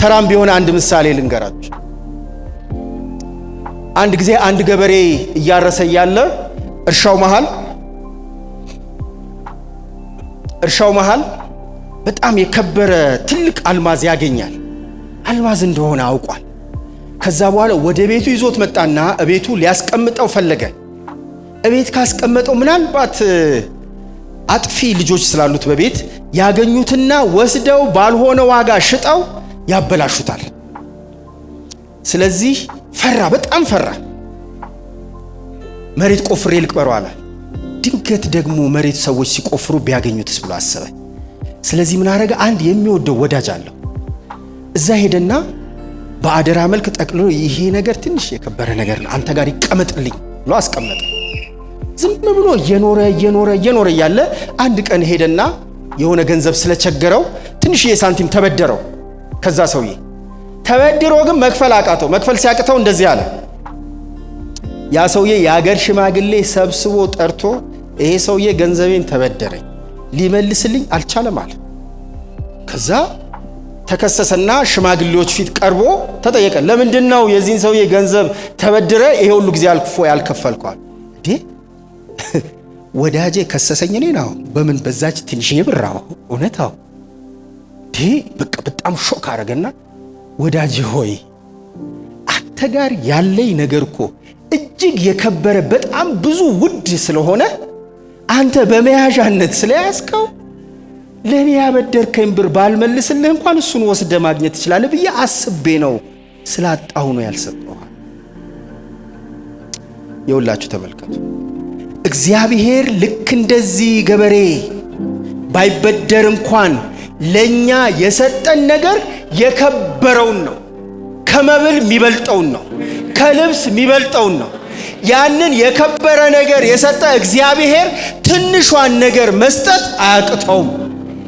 ተራም ቢሆን አንድ ምሳሌ ልንገራችሁ። አንድ ጊዜ አንድ ገበሬ እያረሰ እያለ እርሻው መሃል በጣም የከበረ ትልቅ አልማዝ ያገኛል። አልማዝ እንደሆነ አውቋል። ከዛ በኋላ ወደ ቤቱ ይዞት መጣና እቤቱ ሊያስቀምጠው ፈለገ። እቤት ካስቀመጠው ምናልባት አጥፊ ልጆች ስላሉት በቤት ያገኙትና ወስደው ባልሆነ ዋጋ ሽጠው ያበላሹታል። ስለዚህ ፈራ፣ በጣም ፈራ። መሬት ቆፍሬ ልቅበረው አለ። ድንገት ደግሞ መሬት ሰዎች ሲቆፍሩ ቢያገኙትስ ብሎ አሰበ። ስለዚህ ምን አረገ? አንድ የሚወደው ወዳጅ አለው። እዛ ሄደና በአደራ መልክ ጠቅልሎ ይሄ ነገር ትንሽ የከበረ ነገር ነው፣ አንተ ጋር ይቀመጥልኝ ብሎ አስቀመጠ። ዝም ብሎ እየኖረ እየኖረ እየኖረ እያለ አንድ ቀን ሄደና የሆነ ገንዘብ ስለቸገረው ትንሽዬ ሳንቲም ተበደረው። ከዛ ሰውዬ ተበድሮ ግን መክፈል አቃተው። መክፈል ሲያቅተው እንደዚህ አለ። ያ ሰውዬ የአገር ሽማግሌ ሰብስቦ ጠርቶ ይሄ ሰውዬ ገንዘቤን ተበደረኝ፣ ሊመልስልኝ አልቻለም አለ። ከዛ ተከሰሰና ሽማግሌዎች ፊት ቀርቦ ተጠየቀ። ለምንድን ነው የዚህን ሰውዬ ገንዘብ ተበድረ ይሄ ሁሉ ጊዜ አልፎ ያልከፈልከው? እንዴ፣ ወዳጄ ከሰሰኝ እኔን? አዎ። በምን? በዛች ትንሽዬ ብር? አዎ። እውነት? አዎ። እንዴ፣ በቃ በጣም shock አረገና ወዳጄ ሆይ፣ አንተ ጋር ያለኝ ነገር እኮ እጅግ የከበረ፣ በጣም ብዙ ውድ ስለሆነ አንተ በመያዣነት ስለያዝከው ለእኔ ያበደርከኝ ብር ባልመልስልህ እንኳን እሱን ወስደህ ማግኘት ትችላለህ ብዬ አስቤ ነው፣ ስላጣሁ ነው ያልሰጠሁህ። የሁላችሁ ተመልከቱ። እግዚአብሔር ልክ እንደዚህ ገበሬ ባይበደር እንኳን ለእኛ የሰጠን ነገር የከበረውን ነው። ከመብል የሚበልጠውን ነው። ከልብስ የሚበልጠውን ነው። ያንን የከበረ ነገር የሰጠ እግዚአብሔር ትንሿን ነገር መስጠት አያቅተውም።